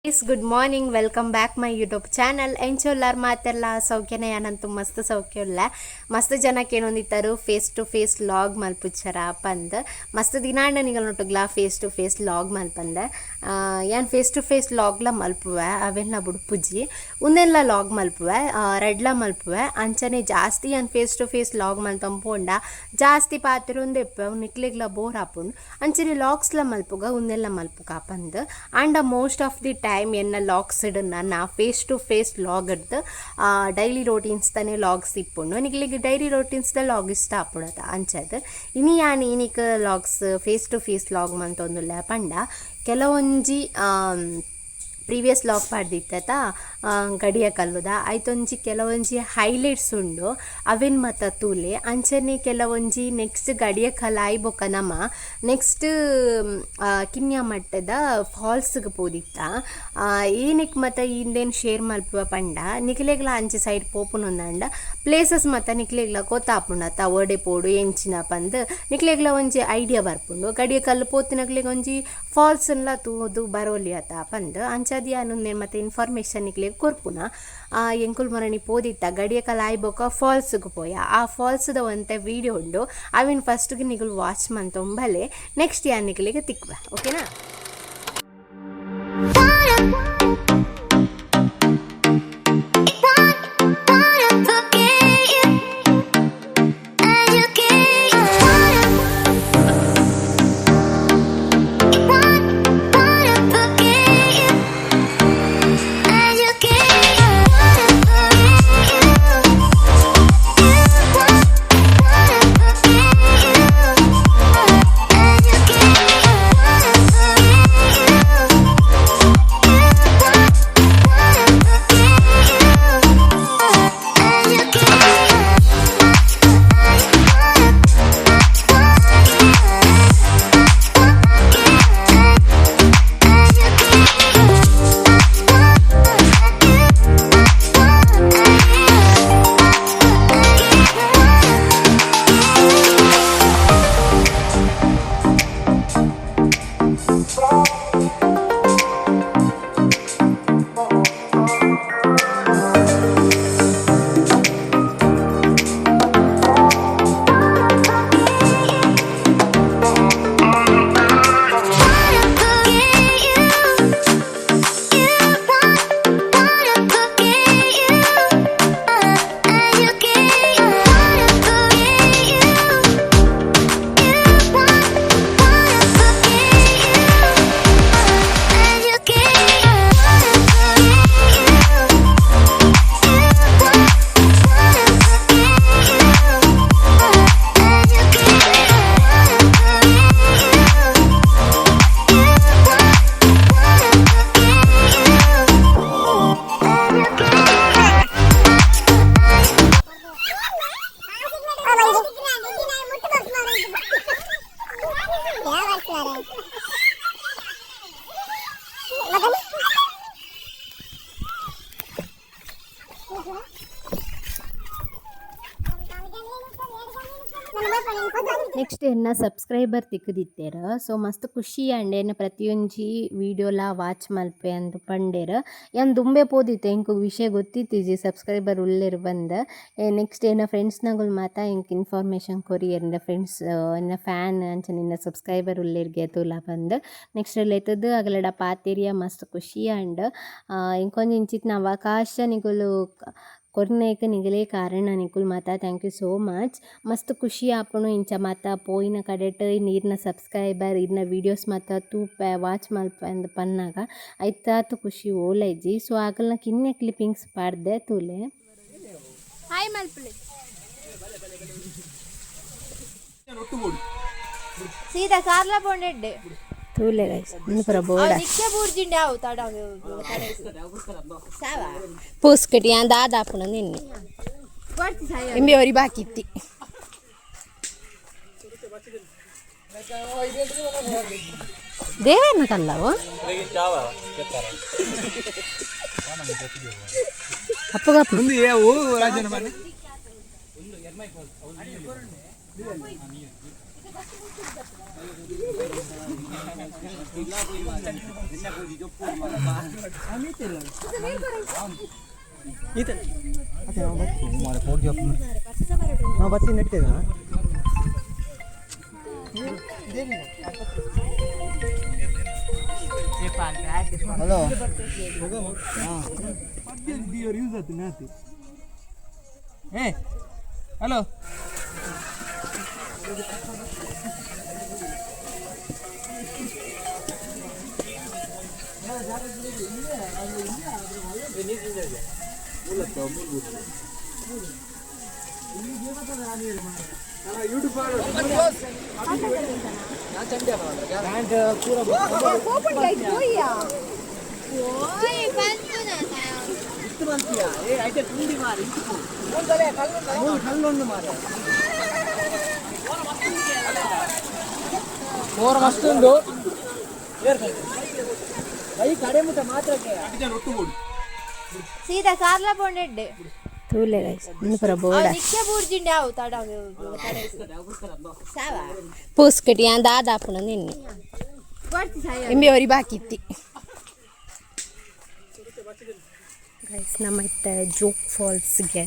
Good morning, welcome back my YouTube channel. ಎಂಚೊಲ್ಲಾರ್ ಮಾತೆಲ್ಲ ಸೌಖ್ಯನೇ? ಅನಂತು ಮಸ್ತ್ ಸೌಖ್ಯ ಉಲ್ಲ. ಮಸ್ತ್ ಜನಕ್ಕೆ ಏನೊಂದಿತ್ತರು, ಫೇಸ್ ಟು ಫೇಸ್ ಲಾಗ್ ಮಲ್ಪುಚ್ಚರ ಪಂದ್. ಮಸ್ತ್ ದಿನಾಂಡ ನಿಗಲ್ನೊಟ್ಟುಗ್ಲಾ ಫೇಸ್ ಟು ಫೇಸ್ ಲಾಗ್ ಮಲ್ಪಂದೆ. ಯಾನ್ ಫೇಸ್ ಟು ಫೇಸ್ ಲಾಗ್ಲ ಮಲ್ಪುವೆ, ಅವೆಲ್ಲ ಬುಡ್ಪುಜಿ. ಉಂದೆಲ್ಲ ಲಾಗ್ ಮಲ್ಪುವೆ, ರಡ್ಲ ಮಲ್ಪುವೆ. ಅಂಚನೆ ಜಾಸ್ತಿ ಯಾನ್ ಫೇಸ್ ಟು ಫೇಸ್ ಲಾಗ್ ಮಲ್ತೊಂಪೋಂಡ ಜಾಸ್ತಿ ಪಾತೆರ ಉಂದೆಪ್ಪೆ, ಅವು ನಿಕ್ಲೆಗ್ಲ ಬೋರ್ ಆಪುಂಡು. ಅಂಚನೆ ಲಾಗ್ಸ್ಲ ಮಲ್ಪುಗ, ಉಂದೆಲ್ಲ ಮಲ್ಪುಗ ಪಂದ್. ಆಂಡ ಮೋಸ್ಟ್ ಆಫ್ the time ಎನ್ನ ಲಾಗ್ಸ್ ನನ್ನ ಫೇಸ್ ಟು ಫೇಸ್ ಲಾಗ್ ಇಡ್ದು ಡೈಲಿ ರೋಟೀನ್ಸ್ ತಾನೆ ಲಾಗ್ಸ್ ಇಪ್ಪುಂಡು. ನಿಕ್ಲೆಗ್ ಡೈಲಿ ರೋಟೀನ್ಸ್ ದ ಲಾಗ್ ಇಷ್ಟ ಆಪುಂಡತ, ಅಂಚದ್ ಇನಿ ಯಾನ್ ಇನಿಕ್ logs face to face log ಮಂತೊಂದುಲ್ಲ ಪಂಡ, ಕೆಲವೊಂಜಿ ಪ್ರೀವಿಯಸ್ ಲಾಗ್ ಪಾಡ್ದಿತ್ತ ಗಡಿಯ ಕಲ್ಲುದ, ಐತೊಂಜಿ ಕೆಲವೊಂಜಿ ಹೈಲೈಟ್ಸ್ ಉಂಡು, ಅವೆನ್ ಮತ ತೂಲೆ. ಅಂಚನೆ ಕೆಲವೊಂಜಿ ನೆಕ್ಸ್ಟ್ ಗಡಿಯ ಕಲ್ಲು ಆಯಿ ಬೊಕ್ಕ ನಮ ನೆಕ್ಸ್ಟ್ ಕಿನ್ಯ ಮಟ್ಟದ ಫಾಲ್ಸ್ಗೆ ಪೋದಿತ್ತ. ಏನಕ್ಕೆ ಮತ ಇಂದೇನು ಶೇರ್ ಮಲ್ಪುವ ಪಂಡ, ನಿಕ್ಲೆಗ್ಲ ಅಂಚೆ ಸೈಡ್ ಪೋಪುನೊಂದಂಡ ಪ್ಲೇಸಸ್ ಮತ ನಿಕ್ಲೆಗ್ಲ ಗೊತ್ತಾಪುಂಡತ್ತ, ಓಡೆ ಪೋಡು ಎಂಚಿನ ಪಂದ್ ನಿಕ್ಲೆಗ್ಲ ಒಂಜಿ ಐಡಿಯಾ ಬರ್ಪುಂಡು. ಗಡಿಯ ಕಲ್ಲು ಪೋತಿನಕ್ಲೆಗ್ ಒಂಜಿ ಫಾಲ್ಸ್ ನ್ಲ ತೂದು ಬರೋಲಿ ಅತ್ತ ಪಂದ್. ಅಂಚಾದ್ ಯಾನ್ ಉಂದೆನ್ ಮತ್ತೆ ಇನ್ಫಾರ್ಮೇಶನ್ ನಿಕ್ಲೆಗ್ ಕೊರ್ಪುನ. ಎಂಕುಲು ಮೊರಣಿ ಪೋದಿತ್ತ, ಗಡಿಯ ಕಲ್ಲು ಆಯಿ ಬೊಕ್ಕ ಫಾಲ್ಸ್ಗ್ ಪೋಯ. ಆ ಫಾಲ್ಸ್ದ ಒಂತೆ ವೀಡಿಯೋ ಉಂಡು, ಅವೆನ್ ಫಸ್ಟ್ಗೆ ನಿಕುಲು ವಾಚ್ ಮಂತೊಂಬಲೆ. ನೆಕ್ಸ್ಟ್ ಯಾನ್ ನಿಕ್ಲೆಗ್ ತಿಕ್ಕುವೆ, ಓಕೆನಾ? Wanna forget you, educate. Wanna forget you, educate. Wanna forget you, you wanna forget you, educate. Wanna forget you, you wanna forget you, educate. Wanna forget you, you wanna forget you, educate. Wanna forget you, you wanna forget you, educate. Wanna forget you, you wanna forget you, educate. Wanna forget you. You wanna forget you, educate. Next ಎನ್ನ subscriber ತಿಕ್ಕುದಿತ್ತೆರ್. ಸೊ ಮಸ್ತ್ ಖುಷಿ ಆಂಡ್. ಎನ್ನ ಪ್ರತಿಯೊಂಜಿ ವೀಡಿಯೋಲ watch ಮಲ್ಪೆ ಅಂದ್ ಪಂಡೆರ್. ಯಾನ್ ದುಂಬೆ ಪೋದಿತ್ತೆ, ಎಂಕ್ ವಿಷಯ ಗೊತ್ತಿತ್ತಿಜಿ ಸಬ್ಸ್ಕ್ರೈಬರ್ ಉಲ್ಲೆರ್ ಪಂದ್. ನೆಕ್ಸ್ಟ್ ಎನ್ನ ಫ್ರೆಂಡ್ಸ್ ನಗುಲು ಮಾತ ಎಂಕ್ ಇನ್ಫಾರ್ಮೇಶನ್ ಕೊರಿಯೆರ್, ಎನ್ನ ಫ್ರೆಂಡ್ಸ್ ಎನ್ನ ಫ್ಯಾನ್ ಅಂಚನೆ ಎನ್ನ ಸಬ್ಸ್ಕ್ರೈಬರ್ ಉಲ್ಲೆರ್ಗೆ ತೂಲ ಪಂದ್. ನೆಕ್ಸ್ಟ್ ಲೆತ್ತುದು ಅಗಲಡ ಪಾತೆರಿಯ, ಮಸ್ತ್ ಖುಷಿ ಆಂಡ್. ಎಂಕೊಂಜಿ ಇಂಚಿತ್ತಿನ ಅವಕಾಶ ನಿಕುಲು ಕೊರ್ನೇಕ್ ನಿಗಲೇ ಕಾರಣ ನಿಕುಲು ಮಾತ. Thank you so much. ಮಸ್ತ್ ಖುಷಿ ಆಪುಂಡು ಇಂಚ ಮಾತ ಪೋಯಿನ ಕಡೆಟ್ ಈರ್ನ ಸಬ್ಸ್ಕ್ರೈಬರ್ ಇರ್ನ ವೀಡಿಯೋಸ್ ಮಾತ ತೂಪೆ, ವಾಚ್ ಮಲ್ಪೆ ಅಂದ್ ಪನ್ನಗ ಐತಾತ್ ಖುಷಿ ಓಲ ಇಜ್ಜಿ. ಸೊ ಅಗಲ್ನ ಕಿನ್ಯ ಕ್ಲಿಪ್ಪಿಂಗ್ಸ್ ಪಾಡ್ದೆ, ತೂಲೆ. ಹಾಯ್ ಮಲ್ಪುಲೆ. ಸೀದಾ ಕಾರ್ಲ ಪೋಂಡೆಡ್ಡೆ. ತೂಲೆ ಗೈಸ್, ಇಂದು ಪೂರ ಬೋಡ. ನಿಕ್ಕೆ ಬೂರ್ಜಿಂಡೆ ಅವು ತಡ. ಪೂಸ್ಕಟಿ ಯಾನ್ ದಾದಾಪುಣ ನಿನ್ನೆ ಇಂಬೆ ಒರಿ ಬಾಕಿ ಇತ್ತಿ. ದೇವೇರ್ನ ಕಲ್ಲವು ಅಪ್ಪಗಪ್ಪ. ನಾವು ಬತ್ತಿ ನೆಟ್ಟಿದ. ಹಲೋ, ಯೂಸ್ ಆಯ್ತು ನಾತಿ. ಏ ಹಲೋ. ಪೋರ ಮಸ್ತ್ ಉಂಡು. ಸೀದಾ ಕಾರ್ಲ ಪೋಂಡೆಡ್ಡೆ. ತೂಲೆ ಗೈಸ್, ಇಂದು ಪೂರ ಬೋಡ. ನಿಕ್ಕೆ ಬೂರ್ಜಿಂಡೆ ಅವು ತಡ. ಪೂಸ್ಕಟಿ ಯಾನ್ ದಾದಾಪುಣ ನಿನ್ನೆ ಇಂಬೆ ಒರಿ ಬಾಕಿ ಇತ್ತಿ. ಗೈಸ್, ನಮ್ಮ ಇತ್ತೆ ಜೋಗ್ ಫಾಲ್ಸ್ಗೆ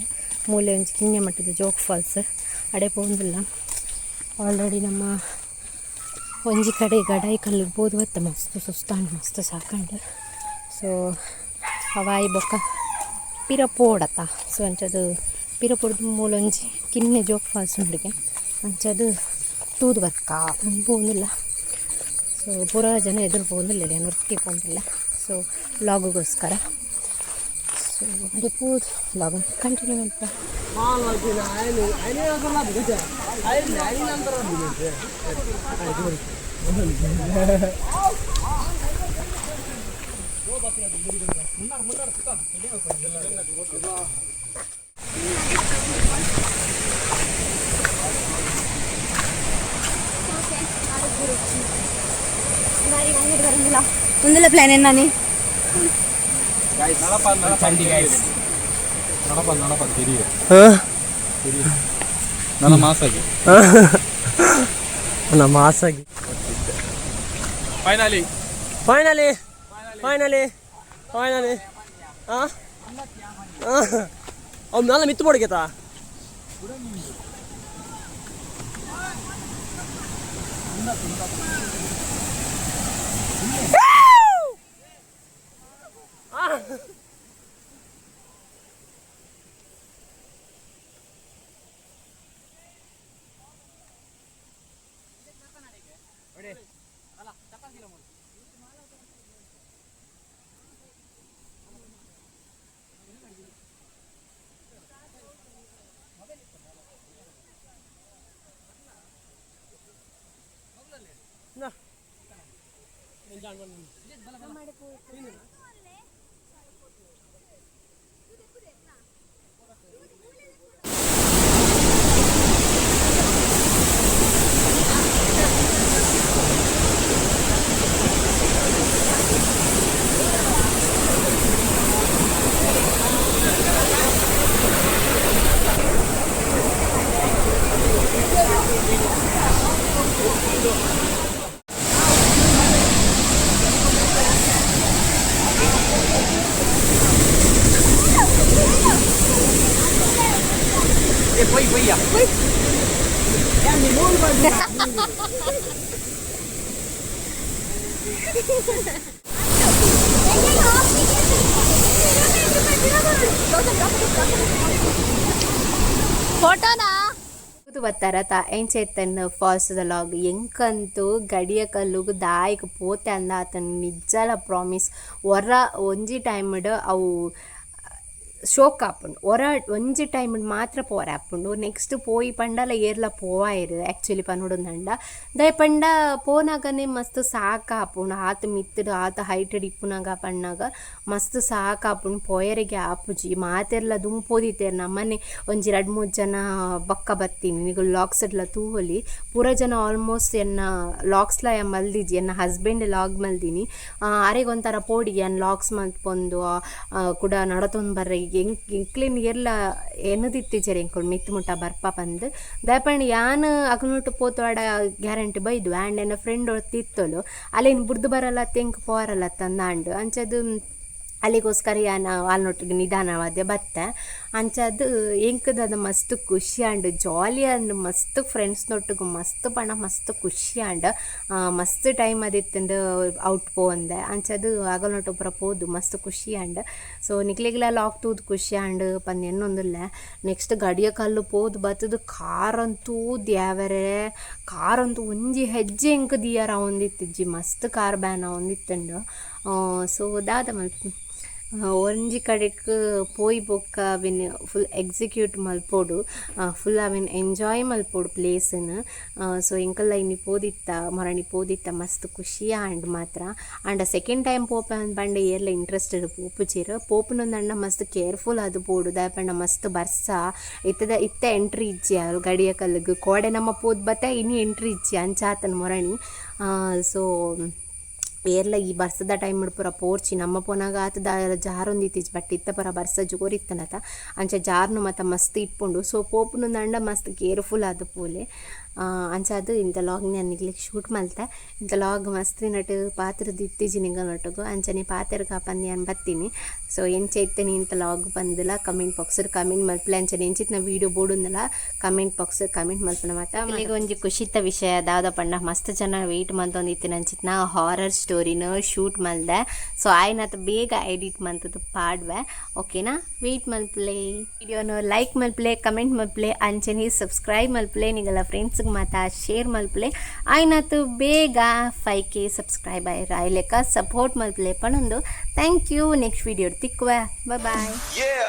ಮೂಲೆ ಒಂಜಿ ಕಿನ್ಯ ಮಟ್ಟದ ಜೋಗ್ ಫಾಲ್ಸ್ ಅಡೆ ಪೋಂದಿಲ್ಲ. ಆಲ್ರೆಡಿ ನಮ್ಮ ಒಂಜಿ ಕಡೆ ಗಡಾಯಿ ಕಲ್ಲು ಬೋದು ಬತ್ತ ಮಸ್ತ್ ಸುಸ್ತಾಂಡ್, ಮಸ್ತ್ ಸಾಕಂಡು. ಸೊ ಹವಾಯಿ ಬೊಕ್ಕ ಪಿರ ಪೋಡತ್ತ. ಸೊ ಅಂಚದು ಪಿರ ಪೋಡ್ದು ಮೂಲೊಂಜಿ ಕಿನ್ನೆ ಜೋಗ್ ಫಾಲ್ಸ್ ಉಂಡುಗೆ, ಅಂಚದು ತೂದು ಬಕ್ಕ ಪೋಂದಿಲ್ಲ. ಸೊ ಪೂರ ಜನ ಎದುರು ಪೋಂದಿಲ್ಲ, ಏನು ಒಟ್ಟಿ ಪೋಂದಿಲ್ಲ. ಸೊ ಲಾಗುಗೋಸ್ಕರ ಸೊ ಅಡೆ ಪೋದು ಲಾಗ್ ಕಂಟಿನ್ಯೂ ಮಲ್ಪ. ಮುಂದೆಲ್ಲ ಪ್ಲಾನ್ ಏನಾನಿ? ಚಂಡಿ ಗೈಸ್. ನಡಪ ನಡಪ ತಿರಿಯ ನನ್ನ ಮಾಸಾಗಿ. ನಮ್ಮ ಆಸಾಗಿ. Finally. Finally, finally, finally. ಹಾಂ, ಅವ್ನು ಮೇಲೆ ಮಿತ್ತು ಬೋಡಿಗೆತಾ. ಫೋಟೋನಾ? ಬತ್ತಾರತ ಎಂಚೈತನ್ ಫಾಲ್ಸ್ದ ಲಾಗ್ ಎಂಕಂತೂ ಗಡಿಯ ಕಲ್ಲುಗು ದಾಯಿಗೆ ಪೋತೆ ಅಂದ ಆತನ ನಿಜ್ಜಲ ಪ್ರಾಮಿಸ್. ಒರ ಒಂಜಿ ಟೈಮ್ಡ್ ಅವು ಶೋಕ್ ಆಪುಂಡು. ಒರ ಒಂಜಿ ಟೈಮ್ ಮಾತ್ರ ಪೋರೆ ಆಪುಂಡು. ನೆಕ್ಸ್ಟ್ ಪೋಯಿ ಪಂಡಲ ಏರ್ಲ ಪೋವಾಯಿರು ಆ್ಯಕ್ಚುಲಿ ಪನೊಡುಂದಂಡ. ದಾಯೆ ಪಂಡ ಪೋನಾಗನೆ ಮಸ್ತ್ ಸಾಕಾಪುಂಡು. ಆತ್ ಮಿತ್ತುಡು ಆತ್ ಹೈಟೆಡ್ ಇಪ್ಪುನಾಗ ಪಣ್ಣಾಗ ಮಸ್ತ್ ಸಾಕಾಪುಂಡು, ಪೋಯರಿಗೆ ಆಪುಜಿ. ಮಾತೆರ್ಲ ದುಂಪೋದಿತ್ತೇರ್, ನಮ್ಮನೆ ಒಂಜಿ ರಡ್ಡ್ ಮೂಜಿ ಜನ ಬೊಕ್ಕ ಬತ್ತೀನಿ. ನಿಕುಲು ಲಾಗ್ಸ್ ಡ್ಲ ತೂವೊಲಿ. ಪೂರ ಜನ ಆಲ್ಮೋಸ್ಟ್ ಎನ್ನ ಲಾಗ್ಸ್ಲ ಮಲ್ದಿಜಿ, ಎನ್ನ ಹಸ್ಬೆಂಡ್ ಲಾಗ್ ಮಲ್ದಿನಿ. ಅರೆಗ್ ಒಂಥರ ಪೋಡಿಗೆ ಯಾನ್ ಲಾಗ್ಸ್ ಮಲ್ಪೊಂದು ಕುಡ ನಡತೊಂದು ಬರ್ರೆ. ಎಂಕ್ಲೆನ್ ಏರ್ಲ ಎನ್ನದಿತ್ತಿಜೆರ್ ಎಂಕುಲು ಮಿತ್ತ್ ಮುಟ್ಟ ಬರ್ಪ ಪಂದ್. ದಾಯೆ ಯಾನ್ ಅಕಲ್ನೊಟ್ಟು ಪೋತುವಾಡ ಗ್ಯಾರಂಟಿ ಬೈದು. ಆಂಡ್ ಎನ್ನ ಫ್ರೆಂಡ್ ಒರ್ತಿ ಇತ್ತೊಲು, ಅಲೆನ್ ಬುಡ್ದು ಬರಲತ್ತ ಎಂಕ್ ಪೋರಲತ್ತ ಅಂದ್ ಅಂಚದ್ ಅಲೆಗೋಸ್ಕರ ಯಾನ್ ಆಲ್ನೊಟ್ಟಿಗೆ ನಿಧಾನವಾದ್ ಬತ್ತೆ. ಅಂಚಾದ್ ಎಂಕ್ ದಾದ ಮಸ್ತ್ ಖುಷಿ ಆಂಡ್, ಜಾಲಿ ಆಂಡ್. ಮಸ್ತ್ ಫ್ರೆಂಡ್ಸ್ನೊಟ್ಟಿಗೆ ಮಸ್ತ್ ಪಂಡ ಮಸ್ತ್ ಖುಷಿ ಆಂಡ್. ಮಸ್ತ್ ಟೈಮ್ ಆದಿತ್ತುಂಡು ಔಟ್ ಪೋವಂದೆ. ಅಂಚಾದ್ ಅಗಲ್ನೊಟ್ಟು ಪೂರ ಪೋದು ಮಸ್ತ್ ಖುಷಿ ಆಂಡ್. ಸೊ ನಿಕ್ಲೆಗ್ಲ ಲಾಗ್ ತೂದು ಖುಷಿ ಆಂಡ್ ಪಂದ್ ಎನ್ನೊಂದುಲ್ಲೆ. ನೆಕ್ಸ್ಟ್ ಗಡಿಯ ಕಲ್ಲು ಪೋದು ಬತ್ತುದು ಕಾರಂತೂ ದ್ಯಾವರೇ, ಕಾರಂತೂ ಒಂಜಿ ಹೆಜ್ಜೆ ಎಂಕ್ ದೀಯರ ಆವೊಂದಿತ್ತಿಜ್ಜಿ, ಮಸ್ತ್ ಕಾರ್ ಬ್ಯಾನ್ ಆವೊಂದಿತ್ತುಂಡು. ಸೊ ದಾದ ಮಲ್ಪು, ಒಂಜಿ ಕಡೆಕ್ ಪೋಯಿ ಬೊಕ್ಕ ಅವೆನ್ ಫುಲ್ ಎಕ್ಸಿಕ್ಯೂಟ್ ಮಲ್ಪೊಡು, ಫುಲ್ ಅವೆನ್ ಎಂಜಾಯ್ ಮಲ್ಪೊಡು ಪ್ಲೇಸ್ನ್. ಸೊ ಎಂಕಲ್ಲ ಇನಿ ಪೋದಿತ್ತ, ಮೊರಣಿ ಪೋದಿತ್ತ, ಮಸ್ತ್ ಖುಷಿ ಆಂಡ್ ಮಾತ್ರ. ಆಂಡ ಸೆಕೆಂಡ್ ಟೈಮ್ ಪೋಪೆ ಪಂಡ ಏರ್ಲ ಇಂಟ್ರೆಸ್ಟೆಡ್ ಪೋಪುಜೆರ್. ಪೋಪುನಂದಂಡ ಮಸ್ತ್ ಕೇರ್ಫುಲ್ ಆದ್ ಪೋಡು. ದಾಯೆ ಪಂಡ ಮಸ್ತ್ ಬರ್ಸ ಇತ್ತದ, ಇತ್ತೆ ಎಂಟ್ರಿ ಇಜ್ಜಿ ಅವು ಗಡಿಯ ಕಲ್ಲುಗು. ಕೋಡೆ ನಮ್ಮ ಪೋದು ಬತ್ತೆ, ಇನಿ ಎಂಟ್ರಿ ಇಜ್ಜಿ, ಅಂಚಾತನ್ ಮೊರಣಿ. ಸೊ ಏರ್ಲ ಈ ಬರ್ಸದ ಟೈಮ್ ಪೂರ ಪೋರ್ಚಿ. ನಮ್ಮ ಪೋನಾಗ ಆತ್ ಜಾರೊಂದಿತ್ತಿಜಿ, ಬಟ್ ಇತ್ತ ಪೂರ ಬರ್ಸ ಜೋರು ಇತ್ತನತ, ಅಂಚ ಜಾರ್ನು ಮಾತ ಮಸ್ತ್ ಇಪ್ಪುಂಡು. ಸೊ ಪೋಪುನಂದಂಡ ಮಸ್ತ್ ಕೇರ್ಫುಲ್ ಆದ್ ಪೋಲೆ. ಅಂಚಾದ್ ಇಂತ ಲಾಗ್ ಯಾನ್ ನಿಕ್ಲೆಗ್ ಶೂಟ್ ಮಲ್ತೆ. ಇಂತ ಲಾಗ್ ಮಸ್ತ್ ದಿನಟ್ ಪಾತೆರ್ದ್ ಇತ್ತಿಜಿ ನಿಗಲ್ನೊಟ್ಟುಗು, ಅಂಚನೆ ಪಾತೆರ್ಗ ಪಂದ್ ಯಾನ್ ಬತ್ತೀನಿ. ಸೊ ಎಂಚ ಇತ್ತನಿ ಇಂತ ಲಾಗ್ ಪಂದ್ಲ ಕಮೆಂಟ್ ಬಾಕ್ಸ್ ಕಮೆಂಟ್ ಮಲ್ಪಲೆ. ಅಂಚನೆ ಎಂಚಿತ್ತಿನ ವೀಡಿಯೋ ಬೋಡುಂದಲ ಕಮೆಂಟ್ ಬಾಕ್ಸ್ ಕಮೆಂಟ್ ಮಲ್ಪುನ ಮಾತ. ನಿಕ್ಲೆಗ್ ಒಂಜಿ ಖುಷಿತ ವಿಷಯ ದಾದ ಪಂಡ, ಮಸ್ತ್ ಜನ ವೆಯ್ಟ್ ಮಲ್ತೊಂದಿತ್ತಿನ ಅಂಚಿತ್ತಿನ ಹಾರರ್ ಸ್ಟೋರಿನ ಶೂಟ್ ಮಲ್ದೆ. ಸೊ ಆಯ್ನತ್ ಬೇಗ ಎಡಿಟ್ ಮಂತುದು ಪಾಡ್ವೆ, ಓಕೆನಾ? ವೆಯ್ಟ್ ಮಲ್ಪಲೆ. ವಿಡಿಯೋನು ಲೈಕ್ ಮಲ್ಪಲೆ, ಕಮೆಂಟ್ ಮಲ್ಪಲೆ, ಅಂಚನೆ ಸಬ್ಸ್ಕ್ರೈಬ್ ಮಲ್ಪಲೆ, ನಿಗಲ ಫ್ರೆಂಡ್ಸ್ಗೆ ಮಾತ ಶೇರ್ ಮಲ್ಪಲೆ. ಆಯ್ನತ್ ಬೇಗ 5K subscribe ಆಯ್ಲೆಕ್ಕ ಸಪೋರ್ಟ್ ಮಲ್ಪಲೆ ಪನೊಂದು, thank you. Next video ತಿಕ್ಕುವೆ, ಬಾಯ್. Yeah.